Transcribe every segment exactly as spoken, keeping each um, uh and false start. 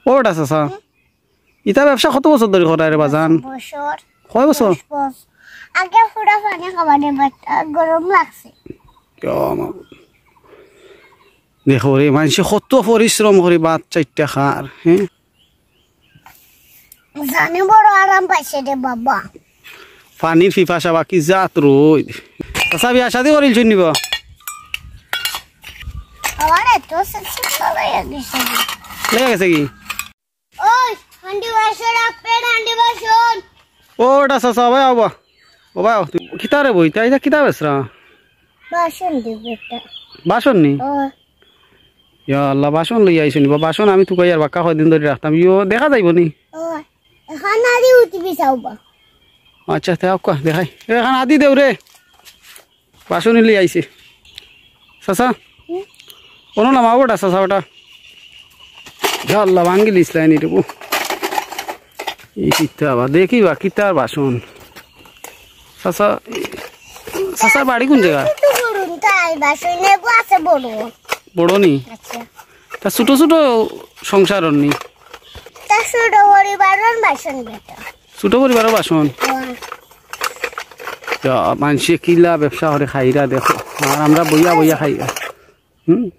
ও বেটা চাচা, ইতা ব্যবসা কত বছর ধরি করায় রে বাজান? বছর। কয় বছর? দশ বছর। আগে পুরা পানি খাবানি, but গরম লাগছে। কিয় মা-, দেখো রে, মানষে কত পরিশ্রম করি ভাত চাইরটা খার, হ্যাঁ? জানি বড় আরাম পাইছে রে বাবা। পানির পিপাসা বাকি জাত রইদ। চাচা, বিয়া শাদি করিলছইন নি বা? আমার এত সেক্সি করা গেছে। লেগে গেছে কি? ওই, হান্ডি বাসন, আপেল হান্ডি বাসন। ও, এটা চাচা, ভাই, আও বা। ও ভাই, আও, তুই কিতা রে বই? তাই কিতা বেচরা? বাসন দিব এটা। বাসন নি? ও। ইয়া আল্লাহ, বাসন লই আইছো নি বা? বাসন আমি তুকাই আর বাক্কা কয়দিন ধরি রাখতাম। ইয়ো, দেখা যাইবো নি? ও, এখন আদি উঠবি চাও বা। আচ্ছা, তে আউক্কা, দেখাই। এ, এখন আদি দেও রে। বাসন লই আইছে। চাচা, হুম? কোনো নামাবো ওটা, চাচা ওটা। ইয়া আল্লাহ, ভাঙ্গিলিস লাইনি রে বউ। এই কিতা আবার, দেখি বা, কিতার বাসন। চাচা, চাচার বাড়ি কোন জাগা? ছোট করুন, তাই বাসন নেবো আছে বড়। বড় নি? আচ্ছা। তা ছোট ছোট সংসার নি? তা ছোট পরিবারর বাসন বেটা। ছোট পরিবারর বাসন? হ্যাঁ। তা মানষে কিলা ব্যবসা করে খাইরা দেখো, আর আমরা বইয়া বইয়া খাইরা। হুম?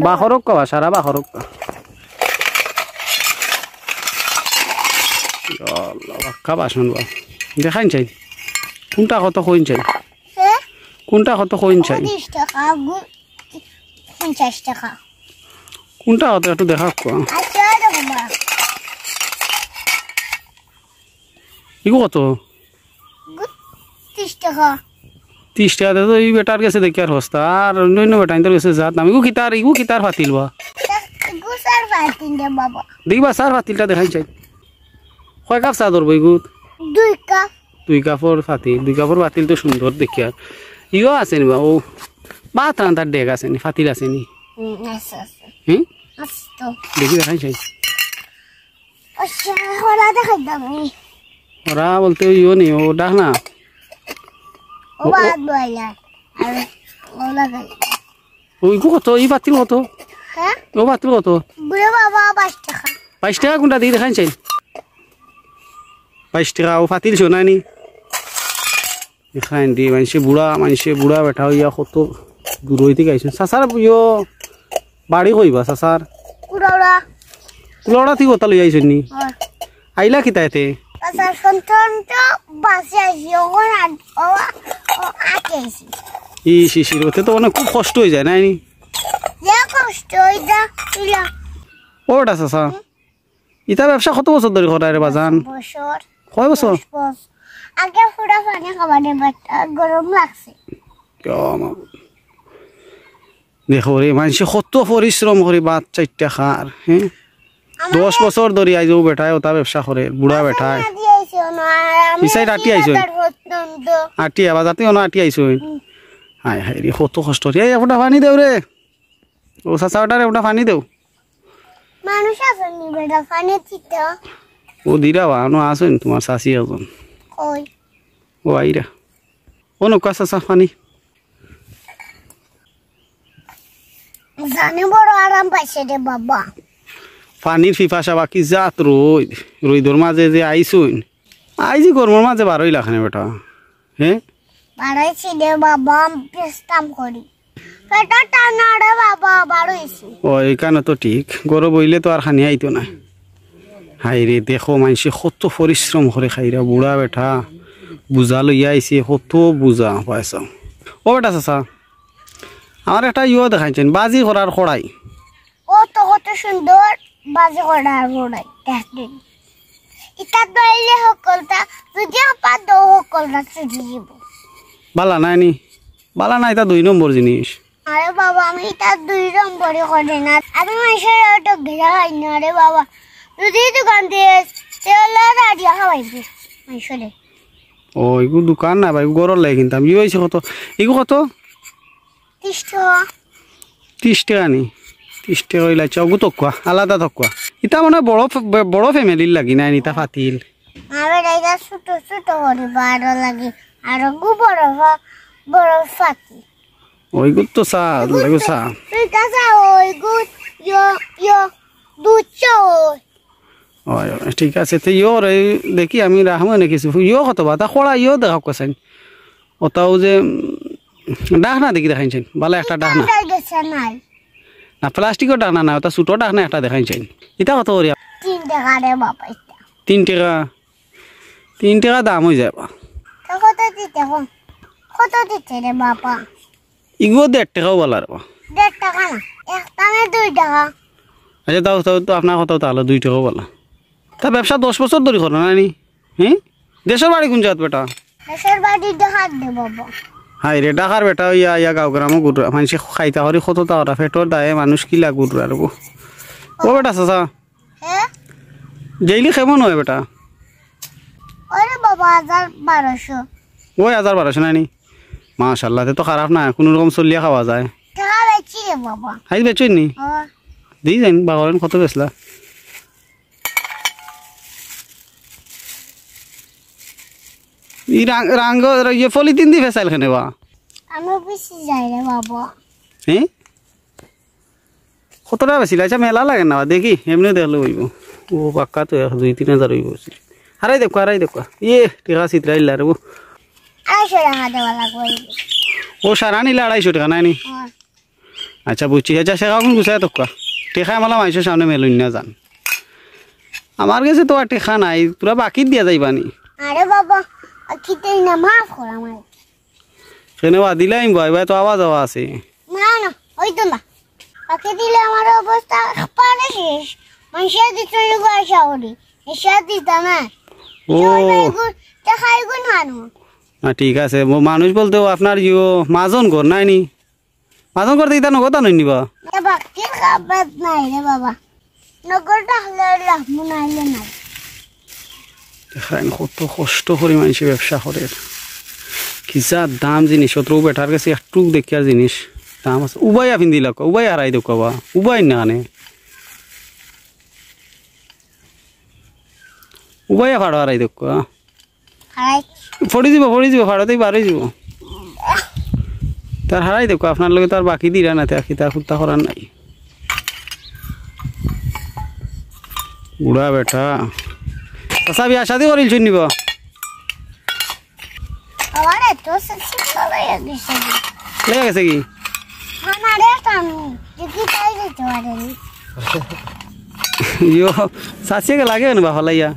বাখরক কবা, সারা বাখরক কবা। ইয়া আল্লাহ, বাক্কা বাসন বা। দেখাইন চাই। কোনটা কত কইন চাই? হ্যাঁ? কোনটা কত কইন চাই? তিরিশ টাকা, গু-, পঞ্চাশ টাকা। কোনটা কত একটু দেখা কো। আচ্ছা, দেখো বা। ইগু কত? গু-, তিরিশ টাকা। তিরিশ টাকা দে তো, এই বেটার গেছে দেখি আর হস্তা, আর অন্য অন্য বেটা ইন্তর গেছে জাত নাম। ইগু কিতার, ইগু কিতার ফাতিল বা? ইগু সার ফাতিল দে বাবা। দেখি বা সার ফাতিলটা দেখাইন চাই। কয় কাপ চা ধরবো ইগুত? দুই কাপ। দুই কাপর ফাতিল, দুই কাপর ফাতিল তো সুন্দর দেখিয়া। ইও আছে নি বা? ও, ভাত রান্তার ডেগ আছে নি, ফাতিল আছে নি? হুম, আছে, আছে। হুম? আছে তো। দেখি দেখাইন চাই। আচ্ছা, ওরা দেখাই দাও নি। ওরা বলতে ওই ইও নি, ও ডাক না। ও ও, ও। ভাত বইলা। আর ও লাগাই। ওই গো কত? এই ফাতিল কত? হ্যাঁ? ও ফাতিল কত? বুড়ো বাবা, বাইশ টাকা। বাইশ টাকা কোনটা? দেখি দেখাইন চাই। বাইশ টাকা, ও ফাতিল সোনা নি? দেখাইন দি, মানষে বুড়া, মানষে বুড়া বেটা অইয়া কত দূর অইতে গাইছইন। চাচার ইয়ো বাড়ি কই বা চাচার? কুলাউড়া। কুলাউড়া থাকি কথা লই আইছইন নি? হ্যাঁ। আইলা কিতা এতে? চাচার সন্তান তো বাসে আইছি, ওখানে আট-, ও, ও আটে আইছি। ই শিশির হতে তো অনেক খুব কষ্ট অই যায়, নায় নি? যে কষ্ট অই যা, ইলা। ও বেটা চাচা, ইতা ব্যবসা কত বছর ধরি করায় রে বাজান? বছর। কয় বছর? দশ বছর। আগে পুরা পানি খাবানি, but গরম লাগছে। কিয় মা-, দেখো রে, মানষে কত পরিশ্রম করি ভাত চাইরটা খার, হ্যাঁ? আমার দশ বছর ধরি আইজ ও বেটায় ওটা ব্যবসা করে, বুড়া বেটায়। আদি আইছে, না, আর আমি ইসাই রাতি আইছে। বাজার পর্যন্ত। আটি, বাজার থাকি অনো আটি আইছে। হুম। হায় হায় রে, কত কষ্ট রে। এই, একটা পানি দেও রে। ও চাচা, ওটারে একটা পানি দেও। মানুষ আছে নি বেটা, পানি দিতা? ও দিরা বা, অনো আছইন তোমার চাচি একজন। কই? ও আইরা। ও নৌকা চাচা, পানি। জানি বড় আরাম পাইছে রে বাবা। পানির পিপাসা বাকি জাত রইদ, রইদর মাঝে যে আইছইন। আইজি গরমর মাঝে বারইলা কেনে বেটা? হ্যাঁ? বারইছি রে বাবা, আমি বিশ্রাম করি। পেটর টানা রে বাবা, বারইছি। ও, ইখানো তো ঠিক। গরম অইলে তো আর খানি আইতো না। হায় রে, দেখো মানষে কত পরিশ্রম করে খাইরা, বুড়া বেটা। বুঝা লইয়া আইছে, কত বুঝা পাইছো। ও বেটা চাচা, আমার একটা ইয়ো দেখাইছইন, বাজি করার কড়াই। ও তো কত সুন্দর বাজি করার কড়াই, দেখইন। ইটা দইলে হকলতা, যদি আপা দো হকলতা চুরি দিব। বালা নায় নি? বালা নায়, ইটা দুই নম্বর জিনিস। আরে বাবা, আমি ইটা দুই নম্বরই করি না। আমি মানষর অটো গিরা খাই না রে বাবা। যদি দোকান দিস, তে অলা রাডিয়া খাওয়াইবি মানষরে। ও, ইগু দোকান না ভাই, ইগু ঘরর লাগি কিনতাম। ইগু অইছে কত? ইগু কত? তিরিশ টাকা। তিরিশ টাকা নি? তিরিশ টাকা অইলে আচ্ছা, অগু তকুয়া, আলাদা তকুয়া। ইটা মানে বড় ফে-, বে-, বড় ফ্যামিলির লাগি নায় নি, ইটা ফাতিল। আমার ইটা ছোট ছোট পরিবারর লাগি, আর অগু বড় ফা-, বড় ফাতিল। ওইগু তো চা, ওইগু চা। তুই কাঁচা ওইগু, ইয়ো, ইয়ো, দুধ চা ওই। অয়, অয়, ঠিক আছে। তে ইয়ো রে, দেখি আমি রাখমু নে কিছু। ইয়ো কত বা, তা খোড়া ইয়ো দেখাউক্কা চাইন। অতাও যে, উম, ডাকনা দেখি দেখাইন চাইন। বালা একটা ডাকনা। না, প্লাস্টিকর ডাকনা না, অতা ছোট ডাকনা একটা দেখাইন চাইন। ইতা কত করিয়া? তিন টেকা রে বাবা, ইতা। তিন টেকা? তিন টেকা দাম অইযায় বা। তো কত দিতে কও? কত দিতে রে বাবা? ইগু দেড় টেকাও বালা রে বা। দেড় টেকা না, একটা নে দুই টেকা। আচ্ছা, দাও, দাও তো, আপনার কথা তাইলে দুই টেকাও বালা। তা ব্যবসা দশ বছর ধরি করো না নি? হুম? দেশর বাড়ি কুন জাগাত বেটা? দেশর বাড়ি ঢাকাত রে বাবা। হায় রে, ঢাকার বেটা অইয়া, ইয়া গাঁও গ্রামো ঘুররা, মানষে খাইতা করি কত তা ওরা, পেটর দায়ে মানুষ কিলা ঘুররা রে বা। ও বেটা চাচা, হ্যাঁ? ডেইলি কেমন অয় বেটা? ওরে বাবা, হাজার বারোশো। ওই হাজার বারোশো নায় নি? মাশাআল্লাহ, তে তো খারাপ না, কুনু রকম চলিয়া খাওয়া যায়। টেকা বেচি রে বাবা। হাই বেচইন নি? ও। দি যাইন, বাগরেন কত বেচলা? ই রাং-, রাঙ্গ, ইয়ে পলিথিন দি ফেসাইল কেনে বা? আমি বেশি যাই রে বাবা। হ্যাঁ? কত টেকা বেচিলা? আচ্ছা, মেলা লাগে না, দেখি, এমনে দেখলে অইবো। ও, পাক্কা তো এক, দুই, তিন হাজার অইবো বেচিলে। হারাই দেখো, হারাই দেখো। ইয়ে, টেকা ছিতরাইলা রে বা। আড়াইশো টেকা দেওয়া লাগবো। ও, সারা নিলে আড়াইশো টেকা, নায় নি? হ্যাঁ। আচ্ছা, বুঝছি। আচ্ছা, টেকা কুন গুছাই দেখো। টেকা মালা মানষর সামনে মেলইন না যান। আমার গেছে তো আর টেকা নাই, তোরা বাকি দিয়া যাইবা নি? আরে বাবা, বাকি দেই না, মাফ কর আমার। কেনে বা দিলাইম বা, এবার তো আওয়া যাওয়া আছে। না, না, অইতো না। বাকি দিলে আমার অবস্থা একবারে শেষ। মানষে দিতে অইবো আশা করি। এসে দিতা না। ও। চল, এগুন, টেকা এগুন হানো। না, ঠিক আছে। ও মানুষ বলতে ও আপনার ইয়ো মাজন ঘর নায় নি? মাজন করতে ইতা নগদ আনইন নি বা? এ বাকির খাবার নাই রে বাবা। নগদ রাখলে লাভ নাইলে নাই। দেখইন কত কষ্ট করি মানষে ব্যবসা করের। কিযে দাম জিনিস, অত্র বেটার গেছে একটুক দেখিয়ার জিনিস দাম আছে। উবাইয়া ফিন্দিলাউক্কা, উবাইয়া হারাই দেউক্কা বা। উবাইন না কেনে? উবাইয়া ফাড়ো হারাই দেউক্কা। হারাই। পড়ি যিবো, পড়ি যিবো, ফাড়োতেই বার অই যিবো। তার হারাই দেউক্কা, আপনার লগে তো আর বাকি দিরা না, তে কিতা কুত্তা করার নাই। বুড়া বেটা। চাচা, বিয়া শাদি করিলছইন নি বা? আমার এত সেক্সি লইয়া গেছে। লইয়া গেছে কি? আমারে টানো, দেখি তাই দিতে পারেনি। ইয়ো, চাচিকে লাগে না বাবা লাইয়া।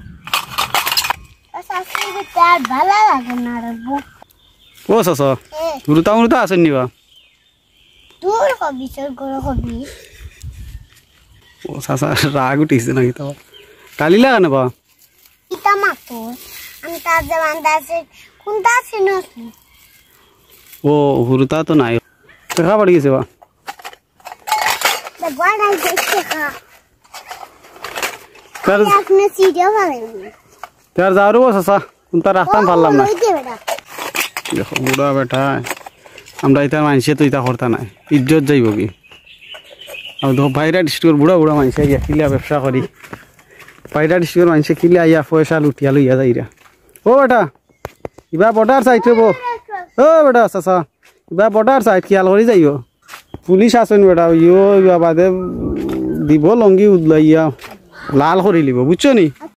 ও চাচি, দেখতে আর ভালা লাগে না রে বউ। ও চাচা, এ। হুরুতা মুরুতা আছইন নি বা? দূর হবি, তোর গরু হবি। ও চাচা, রাগ উঠিছে নাকি তো? কালিলা কেনে বা? ইতা মাতো, আমি তার যে বান্দা আছে, কোনটা চিনস নি? ও, হুরুতা তো নাই। টেকা পড়ি গেছে বা? দেখবা নাই, দেখতে খা। তার আপনি সিডিও পাবেন। তার যাওয়ারও চাচা, কোনটা রাখতাম পারলাম না। ওই দে বেটা। দেখো, বুড়া বেটা, আমরা ইতা মানষে তো ইতা করতা নাই, ইজ্জত যাইবো কি? আর দেখো, বাইরা ডিস্ট্রিক্টর বুড়া বুড়া মানষে গিয়া কিলা ব্যবসা করি, বাইরা ডিস্ট্রিক্টর মানষে কিলা আইয়া পয়সা লুটিয়া লইয়া যাইরা। ও বেটা, ইবা বর্ডার সাইড রে বো। ও বেটা, চাচা, ইবা বর্ডার সাইড, খেয়াল করি যাইও। পুলিশ আছইন বেটা, ইয়ো, ইবা বাদে দিব লঙ্গি উদলাইয়া লাল করি লিব, বুঝছো নি?